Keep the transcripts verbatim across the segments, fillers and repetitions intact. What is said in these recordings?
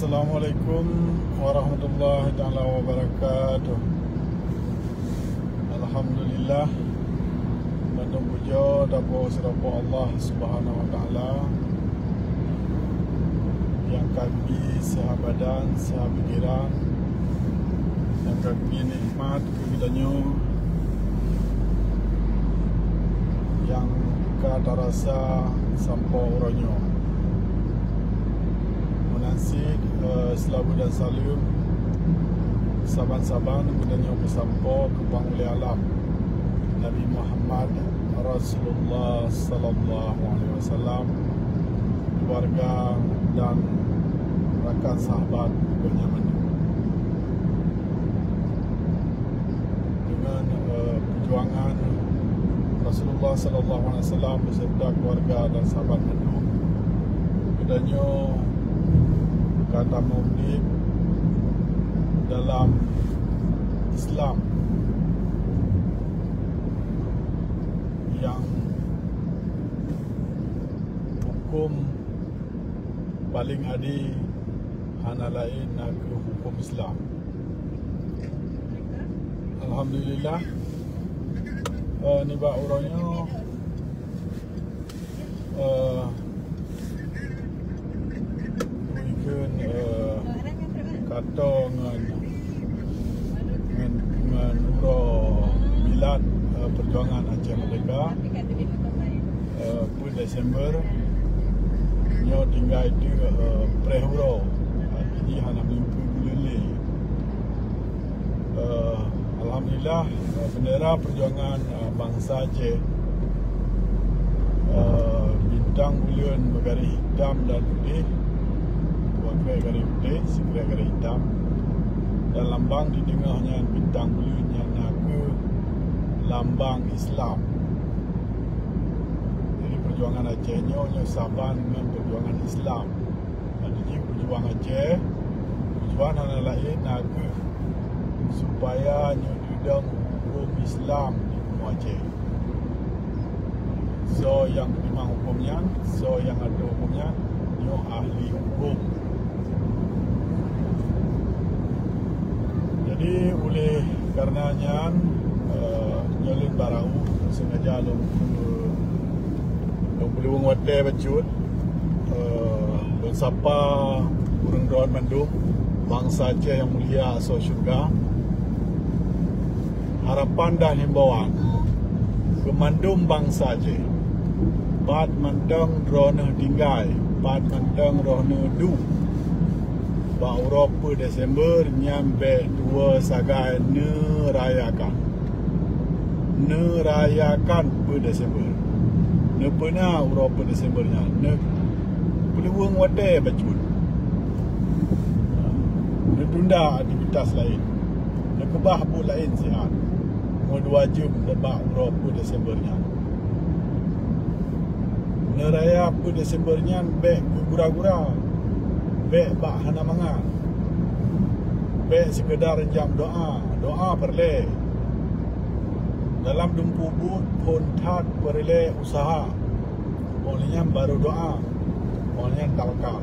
Assalamualaikum warahmatullahi taala wabarakatuh. Alhamdulillah, bandum puja tapuji sireupok Allah Subhanahu wa Taala nyang ka geubri seuhat badan, seuhat pikiran, nyang ka geubri nikmat keu geutanyoe nyang ka tarasa sampoe uroe nyoe. Meunan cit, eh, seulaweuet dan saleuem saban-saban geutanyoe peusampoe keu Panghulèe Alam, Nabi Muhammad Rasulullah sallallahu alaihi wasallam, keluarga dan rakan sahabat geuh nyan mandum. Deungon, eh, peujuangan Rasulullah sallallahu alaihi wasallam beserta keluarga dan sahabat mandum, geutanyoe ka tamong udép dalam Islam nyang huköm paleng adé hana laén nakeuh huköm Islam. Alhamdulillah, eh, nibak uroe nyoe, eh, ikheun, eh, ka tô ngon, ngon, ngon uroe milad, eh, peujuangan Aceh Merdeka, eh, peuet Desember. Nyoe tinggai teuk, eh, preh uroe, arti jih hana meuteumèe buleuen lé. Eh, alhamdulillah, eh, bendera peujuangan, eh, bansa Aceh, eh, bintang buleuen beugaréh itam dan putéh, dua krek garéh putéh, sikrek garéh itam, dan lambang di teungoh nyan bintang buleuen nyang nakeuh lambang Islam. Jadi, peujuangan Aceh nyoe, nyoe saban ngon peujuangan Islam. Jadi, jih peujuang Aceh, tujuan hana laén nakeuh supaya nyoe teudong huköm Islam di bumoe Aceh. Soe nyang peutimang huköm nyan, soe nyang atur huköm nyan, nyoe ahli huköm. Jadi, oleh karena nyan, eh, nyoe lôn barô sengaja lôn, lôn peuleuweueng watèe bacut, eh, lôn sapa ureueng droen mandum, bansa Aceh nyang mulia asoe syeuruga. Harapan dan himbauan keu mandum bansa Aceh, pat mantong droeneuh tinggai, pat mantong droeneuh duek, bak uroe peuet Desember nyan bèk tuwoe sagai neurayakan. Neurayakan peuet Desember. Neupeuna uroe peuet Desember nyan. Neupeuleuweueng watèe bacut. Neutunda aktivitas laén. Neukeubah buet laén siat. Meudua jeuem bak uroe peuet Desember nyan. Neuraya peuet Desember nyan bèk geugura-gura, bèk bak hana mangat, bèk sikeudar jam doa, doa peureulèe. Dalam dumpeue buet phôn that peureulèe useuha, óh lheueh nyan barô doa, óh lheueh nyan tawakal.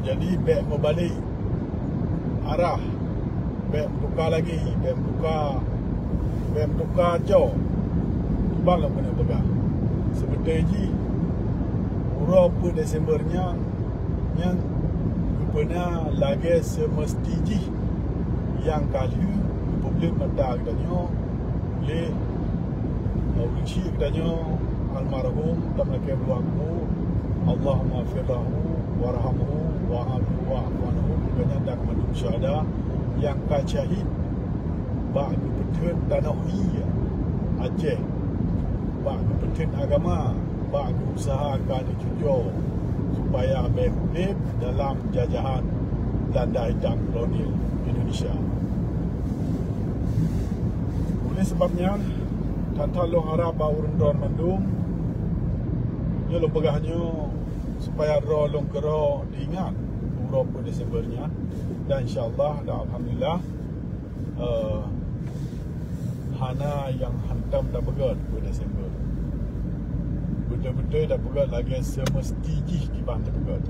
Jadi, bèk meubalek arah, bèk meutuka lagèe, bèk meutuka, bèk meutuka co. Kiban lôn keuneuk peugah, seubeutôi jih, uroe peuet Desember nyan, nyan geupeuna lagèe seumeusti jih nyang ka lheueh geupeubleuet mata geutanyoe lé, eh, ureueng syik geutanyoe almarhum, tameulakèe bak geuh, Allahumma ighfir lahu warhamhu wa'afu wa'fu anhu, geutanyoe dan mandum syuhada nyang ka syahid bak geupeutheun tanoh ié Aceh, bak geupeutheun agama, bak geuuseuha ka neucucoe supaya bèk udép dalam jajahan Belanda hitam kolonial Indonesia. Oleh sebab nyan, that-that lôn harab bak ureueng droen mandum, nyoe lôn peugah nyoe supaya droe lôn keudroe teuingat uroe peuet Desember nyan. Dan insya Allah, dan alhamdulillah, eh, hana nyang hantom tapeugöt peuet Desember. Beutôi-beutôi tapeugöt lagèe seumeusti jih kiban tapeugöt.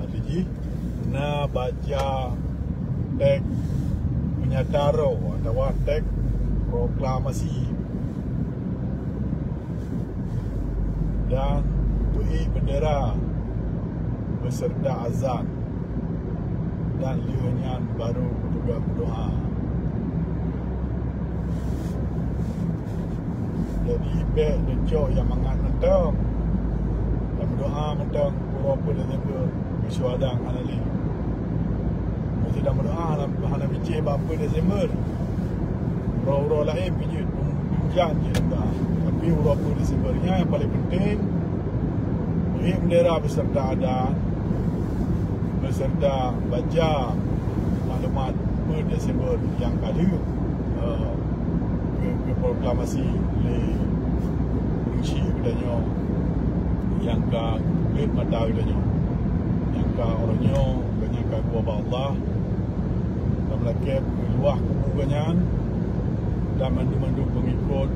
Lagée jih na baca teks peunyata droe atawa teks proklamasi dan beuék beundera beuseureuta azan, dan lheueh nyan barô geupeugah meudoá. Jadi, bék neucok nyang mangat mantong. Tameudoá mantong uroe peuet Desember keu syuhada hana lé. Meuseuti tameudoá hana, hana bicéh bak peuet Desember. Uroe-uroe laén pih jeuet, tum-, tumjan jeuet dah. Tapi uroe peuet Desember nyan nyang paleng penting, beuék beundera beuseureuta adan, beuseureuta baca maklumat peuet Desember nyang ka lheueh, eh, geu-, geuproklamasi lé ureuëng syiek geutanyoe nyang ka geupeugét mata geutanyoe, nyang ka uroe nyoe geutanyoe ka geuwoe bak Allah, dan meulakée luwah kubu geuhnyan dan mandum-mandum peungikot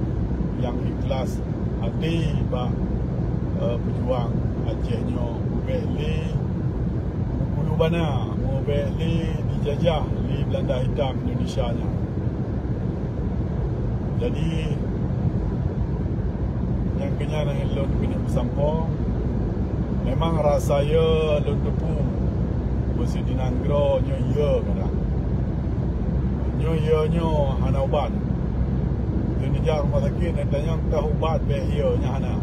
nyang ikhlas até bak, eh, peujuang Aceh nyoe, mubék lé meupulu bana, mubék lé dijajah lé Beulanda hitam Indonesia nyan. Jadi, nyang keu nyan lôn keuneuk peusampoe, memang rasa ye lôn teupeue, beusidinanggroe nyoe ye kadang. Nyoe ye nyoe hana ubat. Lôn neujak rumoh sakét, neutanyong toh ubat bék ye nyan hana.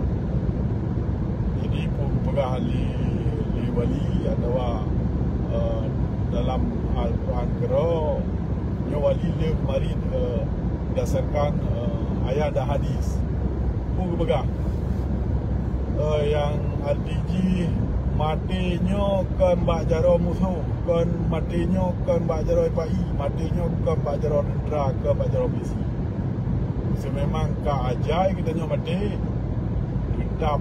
Jadi, peue geupeugah lé, lé wali atawa, eh, dalam Al-Quran keudroe, nyoe wali lé keumarin, eh, berdasarkan, eh, ayat dan hadis. Peue geupeugah? Eh, nyang arti jih maté nyoe kon bak jaroe musoh, kon maté nyoe kon bak jaroe pai, maté nyoe kon bak jaroe teuntra, kon bak jaroe misi. Seumemang ka ajai geutanyoe maté, teutab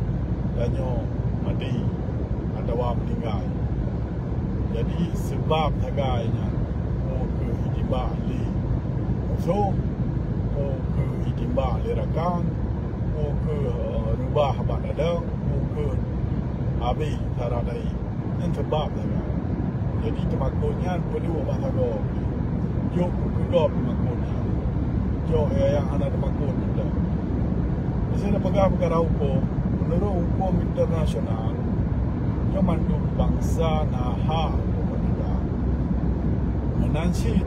tanyoe maté atawa meuninggai. Jadi, seubab sagai nyan, peue keuh jitibak lé musoh, peue keuh jitibak lé rakan, peue keuh, eh, reubah bak ladang, peue keuh habéh sara dayé. Nyan seubab sagai. Jadi, teumakot nyan peureulee bak sagoe. Jok keu gob teumakot nyan. Jok nyang hana teumakot mantong. Meusé neupeugah peukara hukôm, meunurot hukôm internasional, nyoe mandum bansa na hak untuk meurdeka. Meunan cit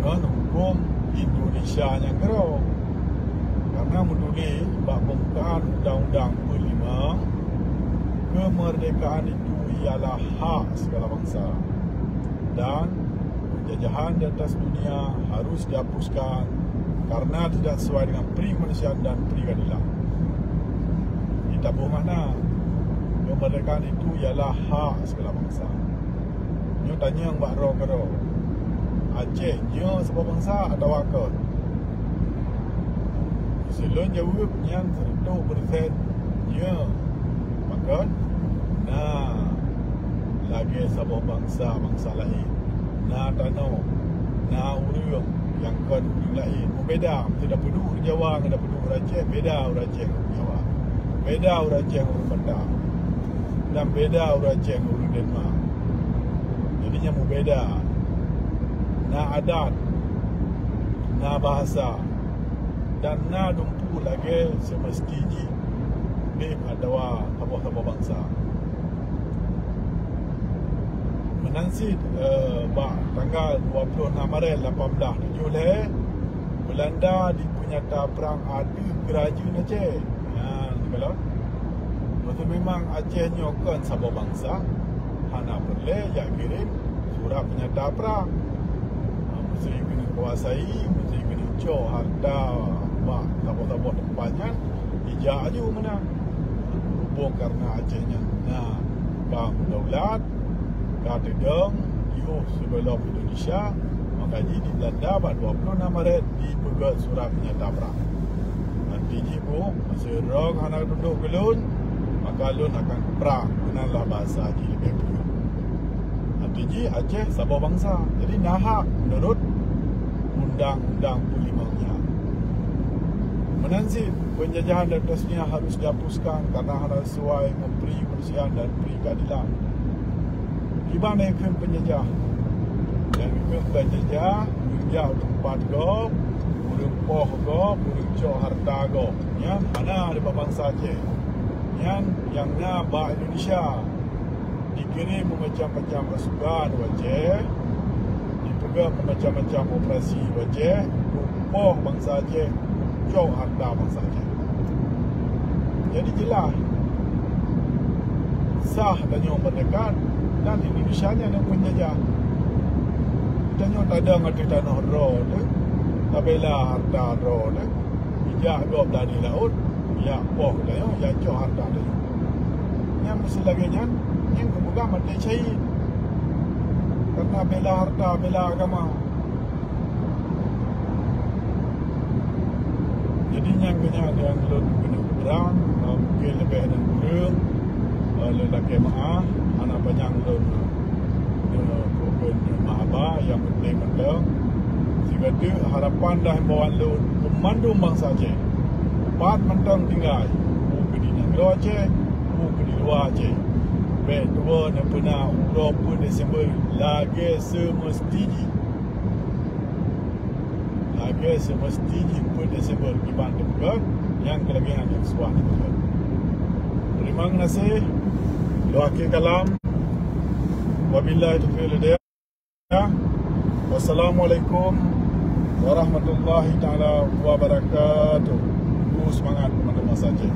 ngon hukôm Indonesia nyang keudroe. Karena meutuléh bak pembukaan Undang-Undang empat puluh lima, kemerdekaan itu ialah hak segala bangsa. Dan penjajahan di atas dunia harus dihapuskan karena tidak sesuai dengan peri kemanusiaan dan peri keadilan. Di taboh makna, kemerdekaan itu ialah hak segala bangsa. Nyoe tanyong bak droe keudroe, Aceh nyoe saboh bansa atawa kon? Seulôn jaweueb nyan seureutôh peureusén nyoe. Pakon? Na lagée saboh bansa-bansa laén, na tanoh, na ureuëng nyang kon ureuëng laén. Mubeda, meunyoe tapeuduek ureuëng Jawa ngon tapeuduek ureuëng Aceh, beda ureuëng Aceh ngon ureuëng Jawa, beda ureuëng Aceh ngon ureuëng Batak, dan beda ureuëng Aceh ngon ureuëng Denmark. Jadi, nyan mubeda. Na adat, na bahasa, dan na dumpeue lagée seumeusti jih udeb atawa saboh-saboh bansa. Meunan cit, eh, bak tanggal dua puluh enam Maret lapan belas tujoh lhée, Beulanda dipeunyata prang ateueh geurajeuen Aceh. Nyan, kalon. Meusé memang Aceh nyoe kon saboh bansa, hana peureulée jak kirém surat peunyata prang. Ha, meusé keuneuk kuasai, meusé keuneuk cok hareuta bak saboh-saboh teumpat nyan, ijak aju meunan. Berhubung karena Aceh nyan na ka meudaulat, ka teudong, yoh sigohlom Indonesia, maka jih di Beulanda bak dua puluh enam Maret dipeugét surat peunyata prang. Arti jih peue? Meusé droe hana tundok keu lôn, maka lôn akan kuprang. Meunan lah bahasa jih leubeh peue. Arti jih Aceh saboh bansa. Jadi na hak meunurot undang-undang peulimong nyan. Meunan cit, penjajahan dan tasniah harus dihapuskan karena hana sesuai ngon peri kemanusiaan dan peri keadilan. Kiban nyang kheun peunjajah. Nyang kheun peunjajah, ureueng jak teumpat gob, ureueng poh gob, ureueng cok hareuta gob. Nyan hana di bansa Aceh. Nyan nyang na bak Indonesia. Dikirim meumacam-macam pasukan u Aceh, dipeugah meumacam-macam operasi u Aceh, poh bansa Aceh, cok hareuta bansa Aceh. Jadi jeulaih, sah tanyoe merdeka dan Indonesia nyan nyang peunjajah. Tanyoe tadong ateueh tanoh droe teuh, tabela hareuta droe teuh, ijak gob dari laôt, ijak poh tanyoe, ijak cok hareuta tanyoe. Nyang meusti lagèe nyan, nyang geupeugah maté syahid. Karena bela hareuta, bela agama. Jadi nyang keu nyan nyang lôn keuneuk peutrang, eh, mungkin leubeh dan kureueng, eh, lôn lakèe meu'ah, hana panyang lôn, eh, keu keu mahaba nyang penting mantong. Sigoe teuk harapan dan himbauan lôn keu mandum bansa Aceh. Pat mantong tinggai, peue keu di nanggroe Aceh, peue keu di luwa Aceh. Bèk tuwoe neupeuna uroe peuet Desember lagèe seumeusti jih. Lagèe seumeusti jih peuet Desember kiban teupeugah, nyang keu lagèe nyan nyang suah teupeugah. Terima kasih. Lôn akhé kalam. Wabillahi taufiq wal hidayah. Wassalamualaikum warahmatullahi taala wabarakatuh. Semangat teman-teman saja.